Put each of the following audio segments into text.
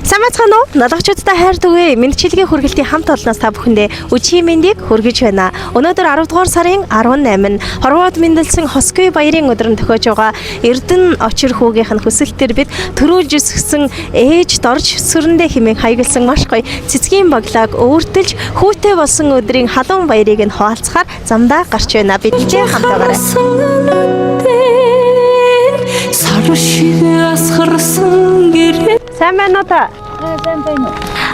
Сайн байцгаана уу? Налгачудтай хайр түгээ. Мэндчилгээ хүргэлтийн хамт олноос та бүхэндээ өчийн мэндийг хүргэж байна. Өнөөдөр 10 дугаар сарын 18-нд Хорвоод мэндэлсэн Хосгүй баярын өдөр нь тохиож байгаа. Эрдэнэ очир хүүгийнх нь хүсэлтээр бид төрүүлж өсгсөн ээж дорж сүрэндээ хэмээн хаягласан маш гоё цэцгийн баглааг өөртөлж хүүтэй болсон өдрийн халуун баярыг нь хуваалцахаар замдаа гарч байна. Бидэнтэй хамт байгаарай. Сар шиг асгарсан гэрээ. Сайн байна уу та?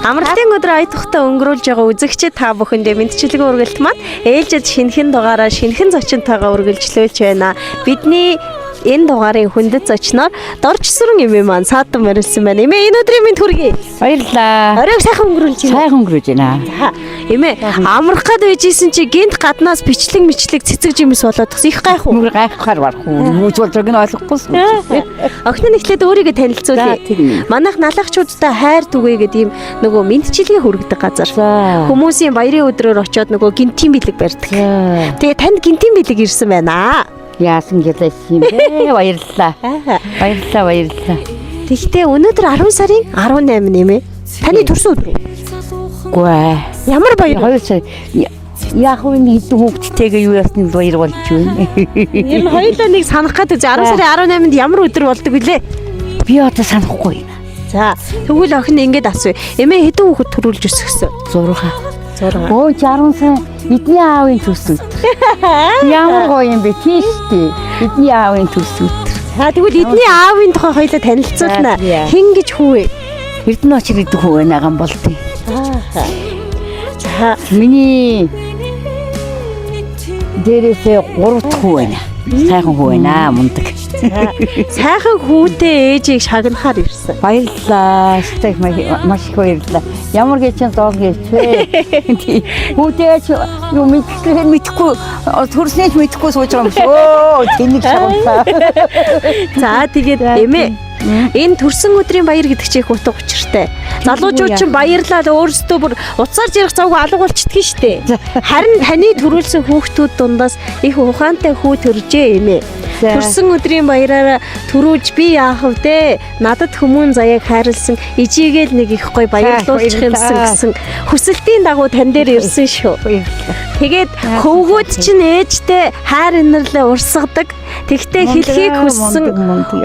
Амралтын өдөр ая тухтай өнгөрүүлж байгаа үзэгчид та бүхэндээ мэндчилгээ үргэлт маань ээлжид шинэхэн дугаараа шинэхэн зочинтойгоо үргэлжлүүлж байна. Бидний энэ дугаарын хүндэт зочноор Дорж сүрэн эмээ маань садан морилсан байна. Эмээ, энэ өдрийн мэнд хүргэе. Баярлалаа. Оройг сайхан өнгөрүүлж байна. Сайхан өнгөрөөж байна. За, эмээ, амрах гад байжсэн чи гинт гаднаас бичлэг мичлэг цэцэг жимс болоод тус их гайх уу? Нүгэр гайхахаар барах уу? Юу ч болж байгааг нь ойлгохгүй сүү. Охин нь эхлээд өөрийгөө танилцуулъя. За, тийм. Манайх налахчуудтай хайр түгээ гэдэг ийм нөгөө мэндчилгээ хүргэдэг газар. За. Хүмүүсийн баярын өдрөөр очиод нөгөө гинтийн бэлэг барьдаг. За. Тэгээ танд гинтийн бэлэг ирсэн байна. Яасан гэлээс юм бэ? Баярлалаа. Баярлалаа, баярлалаа. Тэгтээ өнөөдөр 10 сарын 18 нэмээ. Таны төрсөн өдөр үү? Үгүй ээ. Ямар баяр? 2 сар яг вэ, хэдэн хүүхэдтэйгээ юу ясны баяр болж байна. Ер нь хоёулаа нэг санах гэдэг. 10 сарын 18-нд ямар өдөр болдог вүлээ? Би одоо санахгүй юм. За, тэгвэл охин ингэж асууя. Эмээ, хэдэн хүүхэд төрүүлж өсгсөн? 6. 6. Өө, 60 сая эдний аавын төрс өдөр. Ямар гоё юм бэ, тийм шүү дээ. Эдний аавын төрс өдөр. За, тэгвэл эдний аавын тухай хоёулаа танилцуулна. За, тийм. Хэн гэж хүү вэ? Эрдэнэ очир гэдэг хүү байна гам болдیں۔ За, Миний дээрээсээ 3 дахь хүү байна. Сайхан хүү байна, мундаг. Сайхан хүүтэй ээжийг шагнахаар ирсэн. Баярлалаа. Стейк маш их баярлалаа. Ямар гэж чинь зоол гэж вэ? Хүүтэй ч юу мэдлэгээр мэдэхгүй, төрснээ ч мэдэхгүй сууж байгаа юм шүү. Тэнэг шагналаа. За, тэгээд эмээ, энэ төрсөн өдрийн баяр гэдэг чинь их утга учиртай. Залуучууд чинь баярлал өөрсдөө бүр уцаар жарах завгүй алга болчдөг нь штэ. Харин таны төрүүлсэн хүүхдүүд дундаас их ухаантай хүү төржээ, эмээ. За. Төрсөн өдрийн баяраараа төрүүлж би яах вэ? Надад хүмүүн заяаг хайрлсан ижигээл нэг их гоё баярлуулчих юмсан гэсэн хүсэлтийн дагуу тань дээр ирсэн шүү. Баярлалаа. Тэгээд хөвгүүд чинь ээжтэй хайр инэрлээ урсгадаг. Тэгтээ хэлхийг хүссэн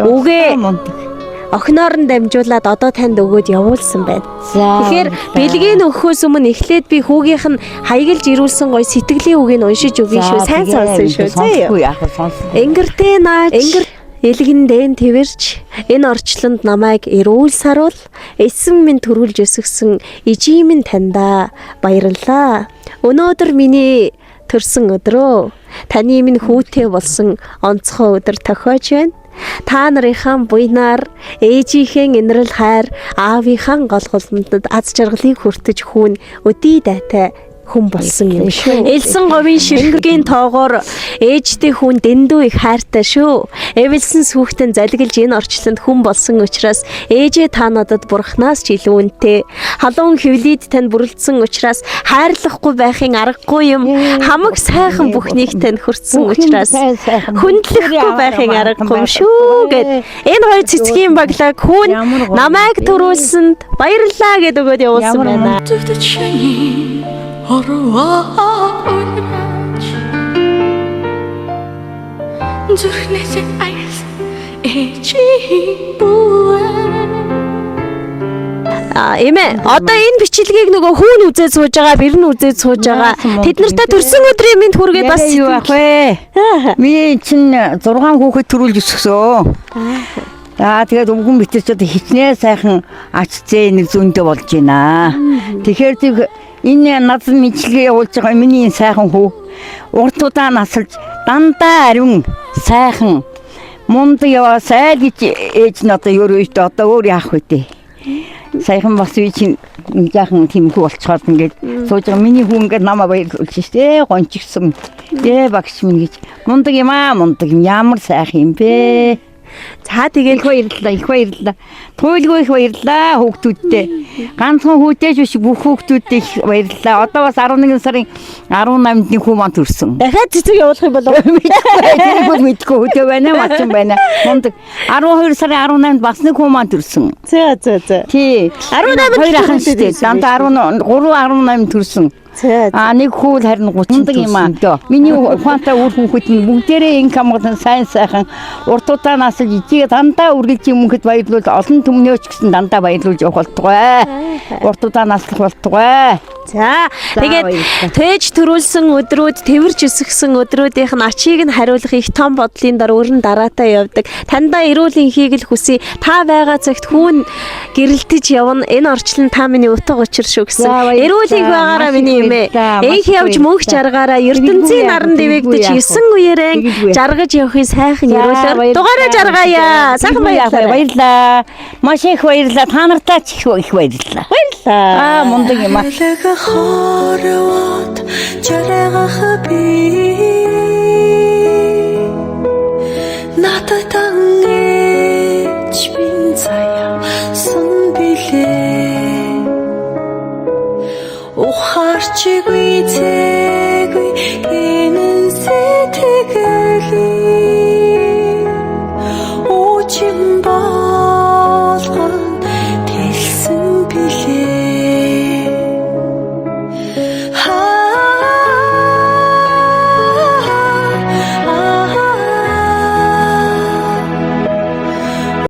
үгээ мундаг. охиноор нь дамжуулаад одоо танд өгөөд явуулсан байна. За. Тэгэхээр бэлгийг өгөхөөс өмнө эхлээд би хүүгийнх нь хаягалж ирүүлсэн гоё сэтгэлийн үгийг уншиж өгье шүү. Сайн сонсон шүү. Зөө. Сонсохгүй яах вэ? Сонсон. Ингэртэй нааж ингэр элгэндэн тэрч энэ орчлонд намайг эрүүл саруул эсэн минь төрүүлж өсгсөн ижийн минь таньда баярлалаа. Өнөөдөр миний төрсөн өдрөө таны минь хүүтэй болсон онцгой өдөр тохиож байна. Та нарынхаа буйнаар, ээжийнхээ инрэл хайр, аавынхаа гол голомтод аз жаргалыг хүртэж хүүн өдий дайтай хүн болсон юм шүү. Элсэн говийн ширхгийн тоогоор ээжтэй хүн дэндүү их хайртай шүү. Эвэлсэн сүхтэн залгилж энэ орчлонд хүн болсон учраас ээжээ та надад бурхнаас ч илүү үнэтэй. Халуун хөвлөд тань бүрэлдсэн учраас хайрлахгүй байхын аргагүй юм. Хамаг сайхан бүхнийг тань хүртсэн Бүх юм учраас сайн сайхан. хүндлэхгүй байхын аргагүй юм шүү гэд энэ хоёр цэцгийн баглааг хүн Ямар гоё. намайг төрүүлсэнд баярлалаа гэд өгөөд явуулсан Ямар байна. Зүгт чиний орвоо уйраач. Зүрхнээс аяс ээжийн бүвэ. А, эмээ, одоо энэ бичлэгийг нөгөө хүүн үзээд сууж байгаа, бэр нь үзээд сууж байгаа. Тэд нартай төрсөн өдрийн мэнд хүргээд бас Бас юу ах вэ? Миний чинь 6 хүүхэд төрүүлж өсгсөн. Аа, тэгээд өвгөн битэрч одоо хичнээн сайхан ач зээ нэг зөндөө болж байна. Тэгэхээр тэг энэ надад мэдлэгээ явуулж байгаа миний энэ сайхан хүү урт удаан насалж дандаа ариун сайхан мундаг яваасай л гэж ээж нь одоо өөрөө одоо өөр яах вэ дээ. Саяхан бас би чинь жаахан тийм хүү болцоход ингээд сууж байгаа миний хүү ингээд намаа баярлуулж штэ, гончгсон. Ээ, багш минь гэж мундаг юм аа, мундаг юм, ямар сайхан юм бэ. За тэгээд Их баярлалаа, их баярлалаа. Туйлгүй их баярлалаа хүүхдүүдтэй. Ганцхан хүүтэй ч биш бүх хүүхдүүдтэй их баярлалаа. Одоо бас 11 сарын 18-нд нэг хүү маань төрсөн. дахиад цэцэг явуулах юм болов уу? Тэрийг бол мэдэхгүй хөдөө байна, мачин байна. Мундаг. 12 сарын 18-нд бас нэг хүү маань төрсөн. За за за. Тий. 18-нд хоёр ахын төрсөн шүү дээ. Дандаа 13 18 төрсөн. За. А нэг хүү л харин 30 мундаг юм аа. Миний ухаантай үр хүүхэд нь бүгдээрээ инх амгалан сайн сайхан урт удаа насалж ижигээ дандаа үргэлж юм мөнхөд баярлуул олон түмнөөч гэсэн дандаа баярлуулж явах болтугай. Урт удаа наслах болтугай. За За, тэгээд баярлалаа. тээж төрүүлсэн өдрүүд, тэрвэрч өсгсөн өдрүүдийнх нь ачийг нь хариулах их том бодлын дор өрн дараатай явдаг. Таньда эрүүл энхийг л хүсье. Та байгаа цагт хүүн гэрэлтэж явна. Энэ орчлон та миний утга учир шүү гэсэн. За, баярлалаа. Эрүүл энх байгаараа Маш их миний эмээ. баярлалаа. Маш Энх их явж мөнх баярлалаа. жаргаараа ертөнцийн Тэгэлгүй наран яах вэ? дэвэгдэж Тэгэлгүй яах вэ? 9 үеэрэн Тэгэлгүй. жаргаж явахын сайхан ерөөлөөр дугаараа жаргаая. Сайхан баярлалаа. Баярлалаа. Маш их баярлалаа. Та нартай ч их их баярлалаа. Баярлалаа. Аа мундаг юм аа. Элэг хорвоод жаргах би надад ангэж минь заяасан билээ. Ухаарчгүй зээгүй.